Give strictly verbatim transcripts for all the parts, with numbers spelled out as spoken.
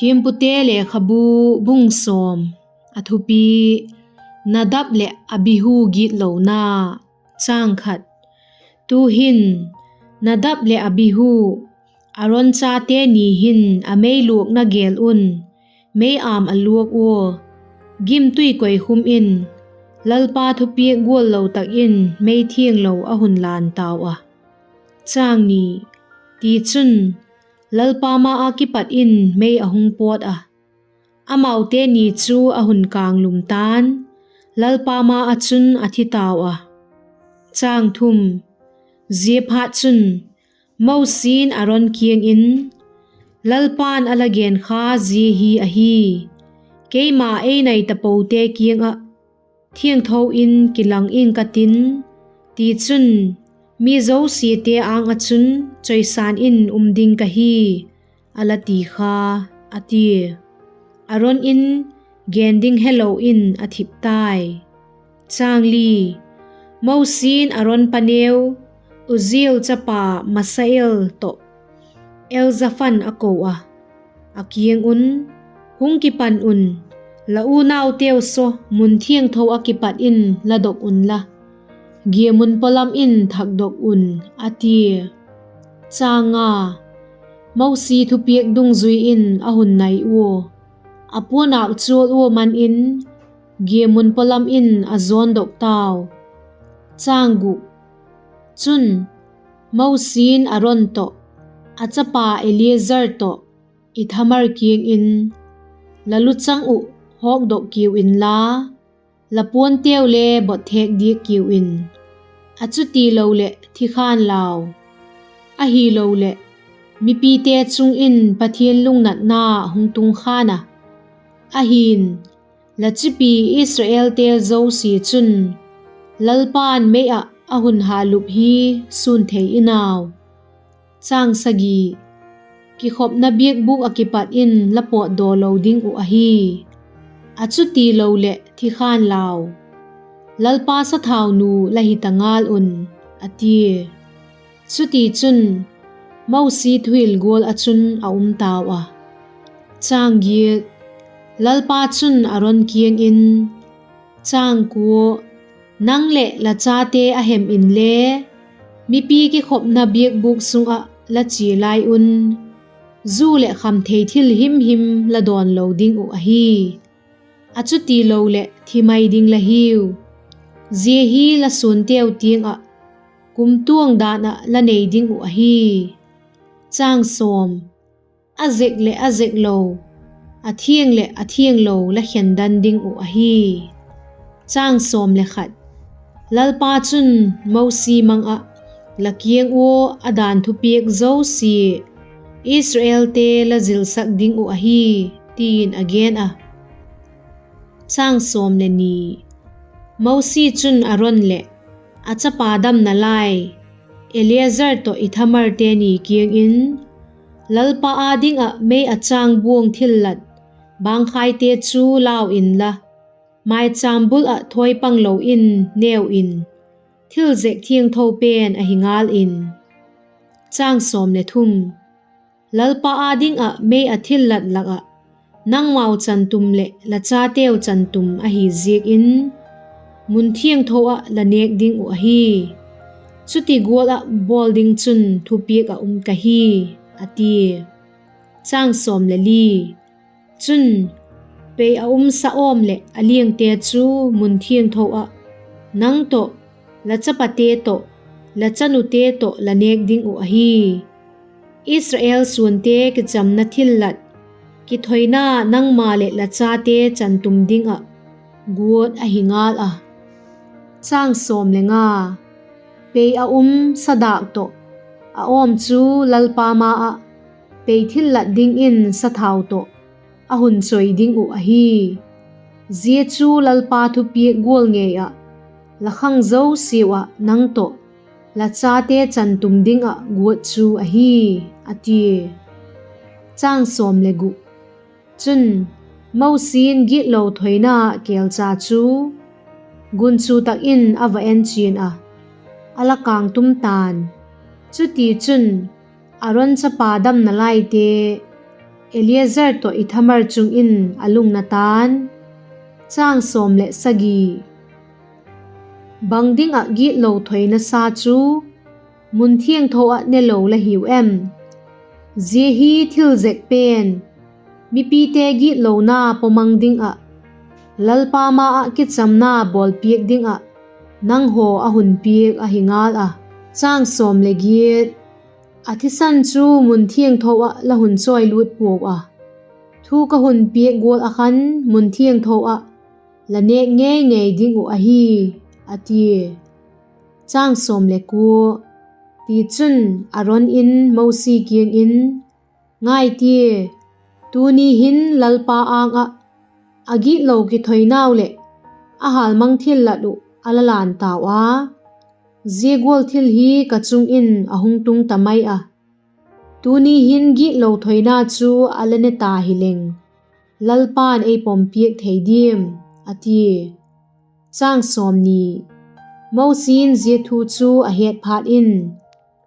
Thiampute Lekhabu, bung sawm. A thupi: Nadab leh Abihu gitlona. Chang khat. Tu'hin Nadab leh Abihu, Aron chate ni hin a mei luakna gêl un mei-âm a luak ua, gimtui koikhum in Lalpa thupiak gual lo tak in mei thianglo a hun lan tau a. Chang ni. Tichun, Lalpa ma ah kipat in mei a hung pawt a, amaute ni chu a hun kânglum ta'n, Lalpa ma ah chun a thi tau a. Chang thum. Ziaphatchun, Mosi'n Aron kiang in, Lalpa'n a la genkha zia hi ahi: Keima ei nai tapote kiang ah thiangtho in kilang ing ka tin, tichun, mi zosiate âng ah chun chawisân in um ding ka hi, a la ti kha, a tia. Aron in gen ding helo in a thip tai. Chang li. Mosi'n Aron paneu, Uzziel chapa Misael tawh Elzaphan a ko a, a kiang un, Hung kipan un, la unauteu saw mun thiangtho ah kipat in la dok unla, giamun pawlam in thakdok un, a tia. Chang nga. Mosi thupiak dungzui in a hun nai ua, a puanâk chual ua man in giamun pawlam in a jawndok tau. Chang guk. Chun, Mosi'n Aron tawh, a chapa Eleazar tawh Ithamar kiang in, La luchang uh hawkdok kiu inla, la puanteu le botthêk diak kiu in; a chutiloleh thi khan lau; ahiloleh mipite chung in Pathian lungnatna hung tung khan a; ahi'n, la chipi Israelte zosia chun Lalpa'n mei ah a hun halup hi sûn thei in au. Chang sagi. Kikhopna biakbûk ah kipat in la pawtdaw lo ding uh ahi; a chutiloleh thi khan lau; Lalpa sathaunu la hi ta ngal un, a tia. Chutichun, Mosi thuhil gual ah chun a um tau a. Chang giat. Lalpa chun Aron kiang in, Chang kua. Nang leh la chate a hem inle, mipi kikhopna biakbûk sung ah la chia lai un, zu leh khamthei thil himhim la dawn lo ding uh ahi; a chutiloleh thi mai ding la hiu; zia hi la suanteu tiang ah kumtuang dan ah la nei ding uh ahi. Chang sawm. A zek leh a zek lo, a thiang leh a thianglo la khendan ding uh ahi. Chang sawm le khat. Lalpa chun Mosi mang ah, La kiang ua a dan thupiak zosia Israelte la zilsak ding uh ahi, ti'n a gen a. Chang sawm le ni. Mosi chun Aron leh a chapa damna lai Eleazar tawh Ithamarte ni kiang in, Lalpa â ding ah mei ah châng buang thillat bângkhaite chu lau inla, mâichâm bul ah thawi pang lo in neu in; thil zek thiangtho pen ahi ngal in. Chang sawm le thum. Lalpa â ding ah mei ah thillat lak ah nangmau chantum leh la chateu chantum ahi ziak in, mun thiangtho ah la nêk ding uh ahi; chuti gual ah bawl ding chun thupiak ah um ka hi, a tia. Chang sawm le li. Chun, pei a um sa awm leh a liangte chu mun thiangtho ah nang tawh, la chapate tawh, la chanute tawh la nêk ding uh ahi; Israel suante kichamna thillat kithoina nangma leh la chate chantum ding ah guat ahi ngal a. Chang sawm le nga. Pei a um sa dâk tawh a awm chu Lalpa ma ah pei thillat dingin sathau tawh a hun chawi ding uh ahi; zia chu Lalpa thupiak gual ngei ah la khang zosiau ah nang tawh, la chate chantum ding ah guat chu ahi, a tia. Chang sawm le gu. Chun, Mosi'n gitlo thoina ah kêlcha chu gunchu tak in a va en chian a, a la kângtum ta'n; chutichun, Aron chapa damna laite, Eleazar tawh Ithamar chung in a lungna ta'n. Bang ding ah gitlo thoina sa chu mun thiangtho ah ne lo la hiu em? Zia hi thil zek pen, mipite gitlona pawmang ding ah, Lalpa ma ah kichamna bawlpiak ding ah nanghaw a hun piak ahi ngal a. A thisan chu mun thiangtho ah la hun chawilût puau a, thu ka hun piak gual ah khan mun thiangtho ah la nêk ngei ngei ding uh ahi, a tia. Tichun, Aron in Mosi kiang in, Ngai tia, tuni hin Lalpa âng ah a gitlo kithoinau leh a hâlmang thillat uh a la lan tau a; zia gual thil hi ka chung in a hung tung ta mai a; tuni hin gitlo thoina chu a la ne ta hileng, Lalpa'n ei pom piak thei diam? a tia. Mosi in zia thu chu a het phat in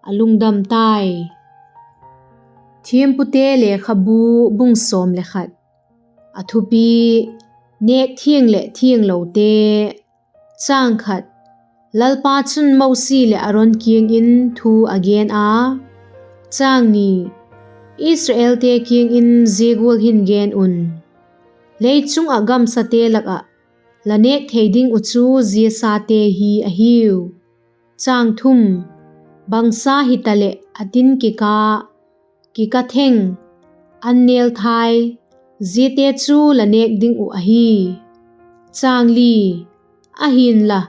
a lungdam tai. Thiampute Lekhabu, bung sawm le khat. A thupi: Nêk thiang leh thianglote. Lalpa chun Mosi leh Aron kiang in thu a gen a: Israelte kiang in zia gual hin gen un: Lei chung ah gamsate lak ah la nêk thei ding uh chu zia sate hi ahiu: bang sa hitaleh a tin kikâ, kika theng, an nêlthai, ziate chu la nêk ding uh ahi. Ahi'nla,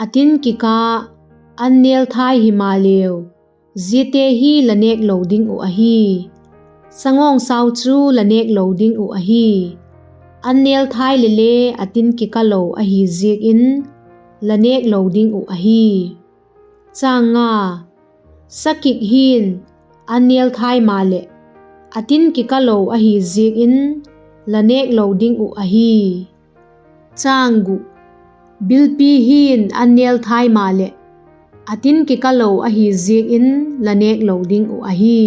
a tin kikâ, an nêlthai himaleu, ziate hi la nêk lo ding uh ahi. Sangawngsau chu la nêk lo ding uh ahi; an nêlthai leh le a tin kika lo ahi ziak in la nêk lo ding uh ahi. Sakik hi'n an nêlthai maleh, a tin kika lo ahi ziak in la nêk lo ding uh ahi. Bilpi hi'n an nêlthai maleh, a tin kika lo ahi ziak in la nêk lo ding uh ahi.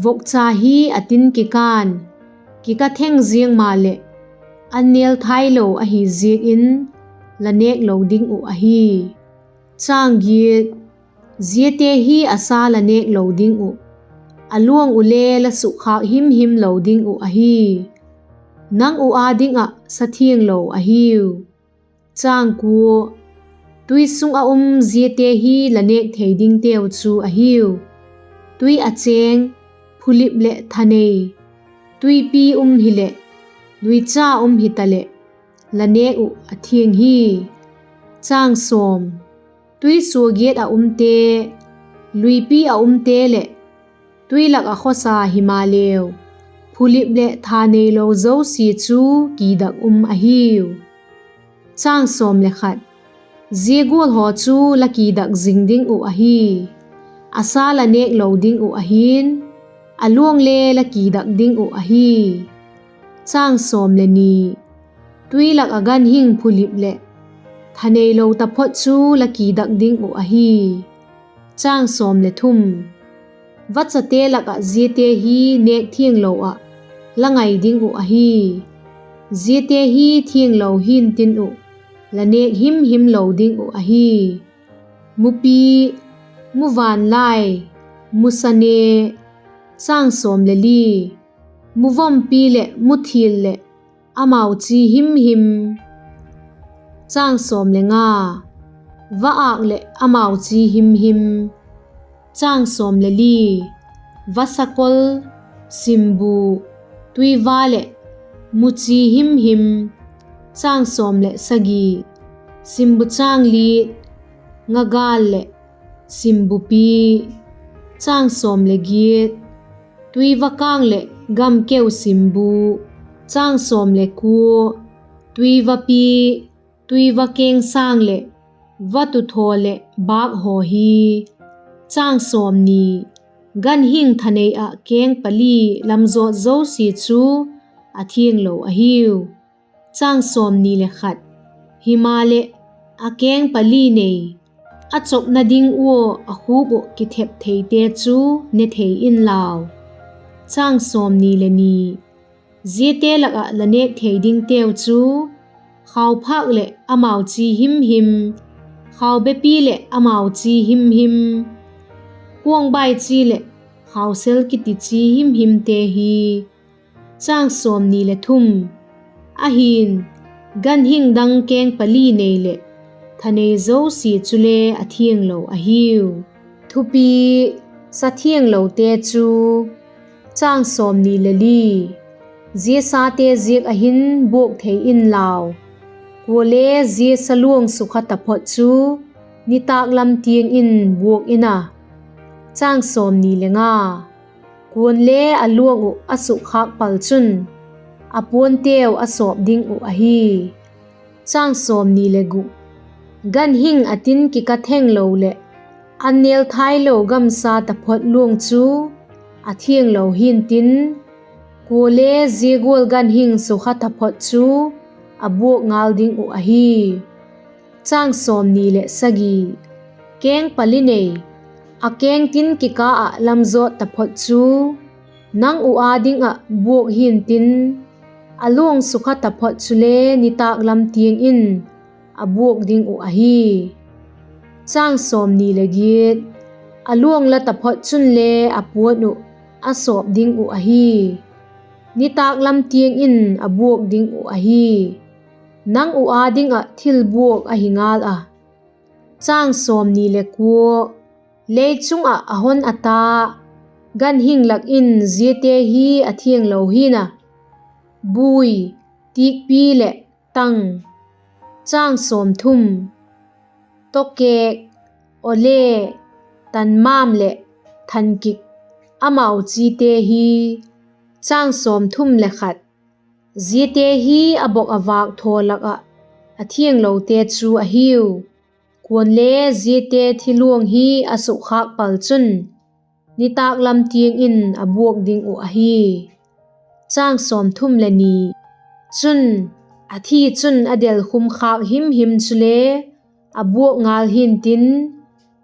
Vokcha hi a tin kikân, kika theng ziang maleh, an nêlthai lo ahi ziak in la nêk lo ding uh ahi. Ziate hi a sa la nêk lo ding uh, a luang uh le la sukkhâk himhim lo ding uh ahi; nang uh â ding ah sa thianglo ahiu. Tui sung ah um ziate hi la nêk thei dingteu chu ahiu: tui a chêng, phulip leh thanei, tuipi um hileh, nuicha um hitaleh, la nêk uh a thiang hi. Tuisuagiat ah umte, luipi ah umte leh, tui lak ah khawsa himaleu, phulip leh thaneilo zosia chu kidak um ahiu. Zia gual haw chu la kidak zing ding uh ahi; a sa la nêk lo ding uh ahi'n, a luang le la kidak ding uh ahi. Tui lak ah ganhing phulip leh thaneilo taphot chu la kidak ding uh ahi. Vachate lak ah ziate hi nêk thianglo ah la ngai ding uh ahi; ziate hi thianglo hi'ntin uh, la nêk himhim lo ding uh ahi: mupi, muvanlai, musane. Muvompi leh muthil leh amau chi himhim. Va-âk leh amau chi himhim. Vasakol, simbu, tuiva leh muchi himhim. Simbuchâng lit, ngagâl leh simbupi. Tuivakâng leh gamkeu simbu. Tuivapi, tuiva keng sâng leh vatuthaw leh bâk haw hi. Ganhing thanei ah keng pali lamzawt zosia chu a thianglo ahiu. Himaleh, a keng pali nei, a chopna ding ua a khup uh kithep theite chu ne thei inlau. Chang sawmni le ni. Ziate lak ah la nêk thei dingteu chu khauphâk leh amau chi him him, khaubepi leh amau chi him him, kuangbai chi leh khausel kiti chi him himte hi. Chang sawmni le thum. Ahi'n, ganhing dang keng pali nei leh thanei zosia chule a thianglo ahiu. Thupi: Sa thianglote chu. Chang sawmni le li. Zia sate ziak ah hin buak thei inlau; kuale zia saluang sukha taphot chu nitâk lam tiang in buak in a. Chang sawmni le nga. Kuale a luang uh a sukkhâk pal chun a puanteu a sawp ding uh ahi. Chang sawmni le guk. Ganhing a tin kika thenglo leh an nêl thailo gamsa taphot luang chu a thianglo hi'ntin, kuale zia gual ganhing sukha taphot chu a buak ngal ding uh ahi. Chang sawmni le sagi. Keng pali nei, a keng tin kikâ ah lamzawt taphot chu nang uh â ding ah buak hi'ntin, a luang sukha taphot chule nitâk lam tiang in a buak ding uh ahi. Chang sawmni le giat. A luang la taphot chunle a puan uh a sawp ding uh ahi; nitâk lam tiang in a buak ding uh ahi; nang uh â ding ah thilbuak ahi ngal a. Chang sawmni le kua. Lei chung ah a hon a ta ganhing lak in ziate hi a thianglo hi'n a: bui, tikpi leh tang. Chang sawmthum. Tokêk, ole, tanmam leh thankik, amau chite hi. Chang sawmthum le khat. Ziate hi a bok a vâk thaw lak ah a thianglote chu ahiu; kuale ziate thiluang hi a sukkhâk pal chun nitâk lam tiang in a buak ding uh ahi. Chang sawmthum le ni. Chun, a thi chun a delkhum khâk him him chule a buak ngal hi'ntin,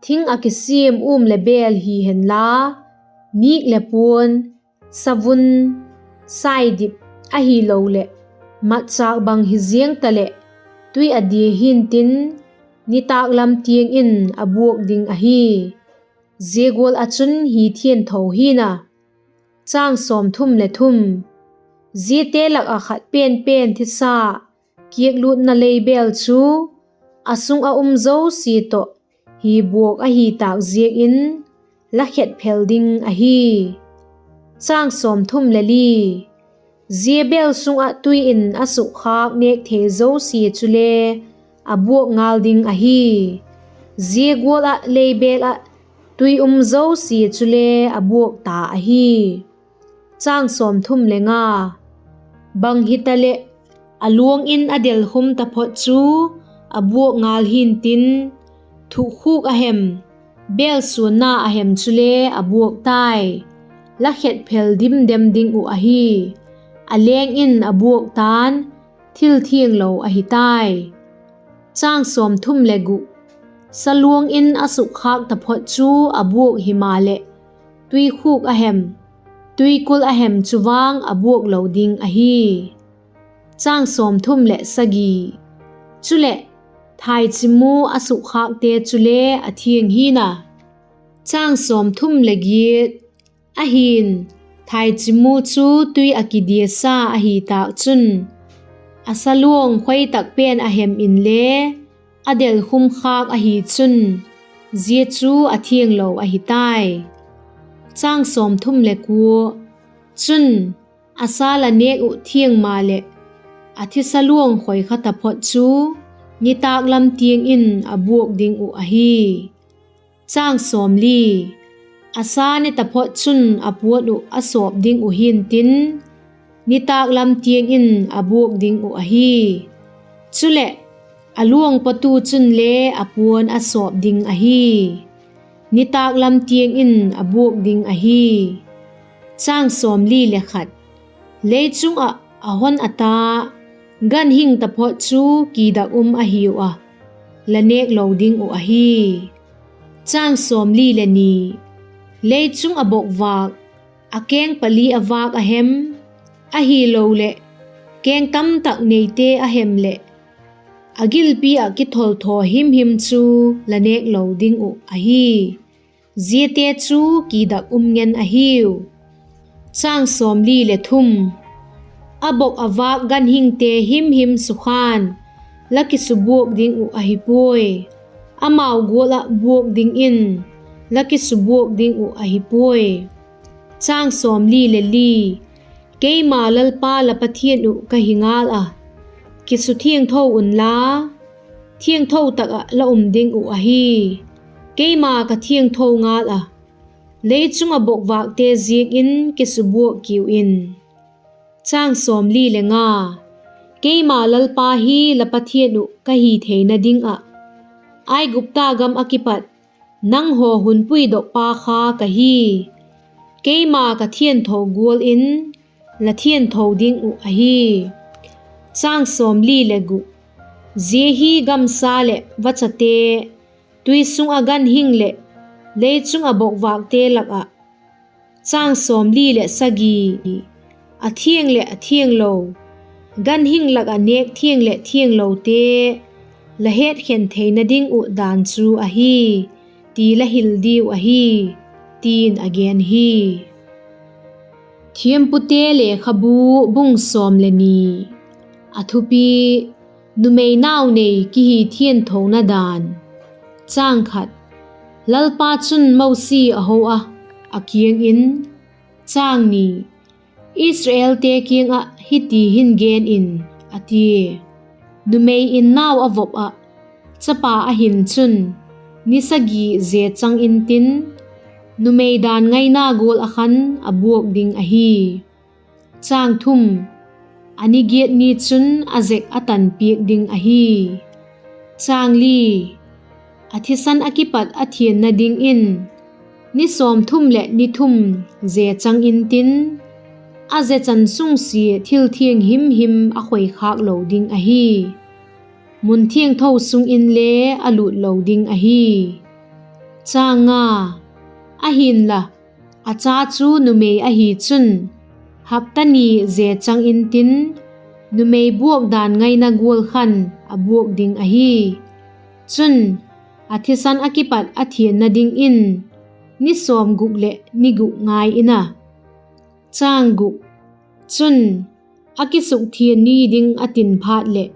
thing ah kisiam um leh bêl hi henla, nîk leh puan, savun, saidip, ahiloleh matchâk bang hi ziang taleh tui a dia hi'ntin, nitâk lam tiang in a buak ding ahi; zia gual ah chun hi thiangtho hi'n a. Chang sawmthum le thum. Ziate lak ah khat pen pen thisa kiaklûtna lei bêl chu a sung ah um zosia tawh hi buak ahi tâk ziakin la khetphel ding ahi. Chang sawmthum le li. Zia bêl sung ah tui in a sukkhâk nêk thei zosia chule a buak ngal ding ahi; zia gual ah lei bêl ah tui um zosia chule a buak ta ahi. Chang sawmthum le nga. Bang hitaleh, a luang in a delkhum taphot chu a buak ngal hi'ntin, thukkhûk a hem, bêl suanna a hem chule a buak tai; la khetphel dim dem ding uh ahi; a leng in a buak ta'n, thil thianglo ahi tai. Chang sawmthum le gu. Sa luang in a sukkhâk taphot chu a buak himaleh, tuikhûk a hem, tuikul a hem chu vang a buak lo ding ahi. Chang sawmthum leh sagi. Chuleh, thaichimu a sukkhâkte chule a thiang hi'n a. Chang sawmthum le giat. Ahi'n, thaichimu chu tui ah kidiasa ahi tâk chun, a sa luang khoi tak pen a hem inle a delkhum khâk ahi chun, zia chu a thianglo ahi tai. Chang sawmthum le kua. Chun, a sa la nêk uh thiang maleh, a thisa luang khoi kha taphot chu nitâk lam tiang in a buak ding uh ahi. Chang sawmli. A sa ne taphot chun a puan uh a sawp ding uh hi'ntin, nitâk lam tiang in a buak ding uh ahi. Chuleh, a luang patu chunle a puan a sawp ding ahi; nitâk lam tiang in a buak ding ahi. Chang sawmli le khat. Lei chung ah a hon a ta ganhing taphot chu kidak um ahiu a, la nêk lo ding uh ahi. Chang sawmli le ni. Lei chung ah bok vâk a keng pali a vâk a hem, ahiloleh keng tamtak neite a hem leh, a gilpi ah kitholthaw himhim chu la nêk lo ding uh ahi. Ziate chu kidak um ngen ahiu. A bok a vâk ganhingte himhim sukha'n la kisubuak ding uh ahi puai; amau gual ah buak dingin la kisubuak ding uh ahi puai. Keima Lalpa la Pathian uh ka hi ngal a, kisuthiangtho unla, thiangtho tak ah la um ding uh ahi. Keima ka thiangtho ngal a, lei chung ah bokvâkte ziakin kisubuak kiu in. Keima Lalpa hi la Pathian uh ka hi theina ding ah, Aigupta gam ah kipat nanghaw hun puidokpa kha ka hi. Keima ka thiangtho gual in la thiangtho ding uh ahi. Zia hi gamsa leh vachate, tui sung ah ganhing leh lei chung ah bokvâkte lak ah, a thiang leh a thianglo, ganhing lak ah nêk thiang leh thianglote la hetkhen theina ding uh dan chu ahi, ti la hil diu ahi, ti'n a gen hi. Thiampute Lekhabu, bung sawm le ni. A thupi: Numei nau nei kihi thiangthona dan. Lalpa chun Mosi a ho ah, a kiang in, Chang ni, Israelte kiang ah hiti hin gen in, a tia: Numei in nau a vop ah, chapa a hin chun, ni sagi je chang intin, numei dan ngaina gual ah khan a buak ding ahi. A ni giat ni chun a zek a tan piak ding ahi. A thisan ah kipat a thianna dingin ni sawmthum leh ni thum je chang intin, a ze chan sung sia thil thiang himhim a khoikhâk lo ding ahi; mun thiangtho sung inle a lût lo ding ahi. Ahi'nla, a cha chu numei ahi chun, hapta ni je chang intin, numei buak dan ngaina gual khan a buak ding ahi. Chun, a thisan ah kipat a thianna dingin ni sawmguk leh ni guk ngai in a. Chun, a kisukthiang ni ding a tin phat leh,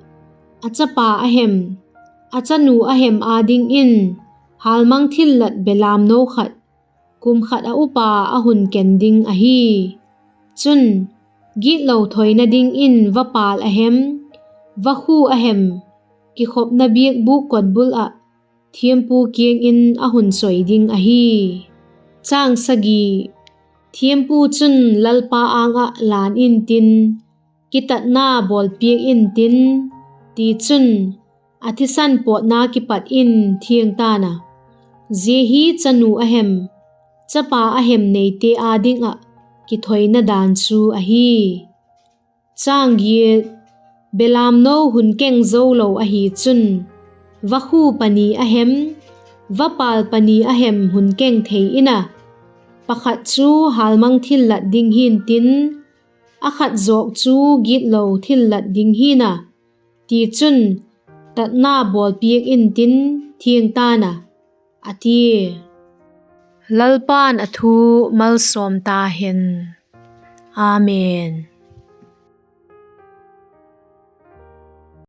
a chapa a hem, a chanu a hem â dingin hâlmang thillat belamno khat, kum khat a upa a hun ken ding ahi. Chun, gitlo thoina dingin vapâl a hem, vakhu a hem, kikhopna biakbûk kotbul ah thiampu kiang in a hun choi ding ahi. Thiampu chun Lalpa âng ah lân intin, kitatna bawlpiak intin; tichun, a thisan pawtna kipat in thiang ta'n a. Zia hi chanu a hem, chapa a hem neite â ding ah kithoina dan chu ahi. Belamno hun keng zo lo ahi chun, vakhu pani a hem, vapâl pani a hem hun keng thei in a; pakhat chu hâlmang thillat ding hi'ntin, a khat zawk chu gitlo thillat ding hi'n a; tichun, tatna bawlpiak intin thiang ta'n a, a tia. Lalpa'n a thu malsawm ta hen. Amen.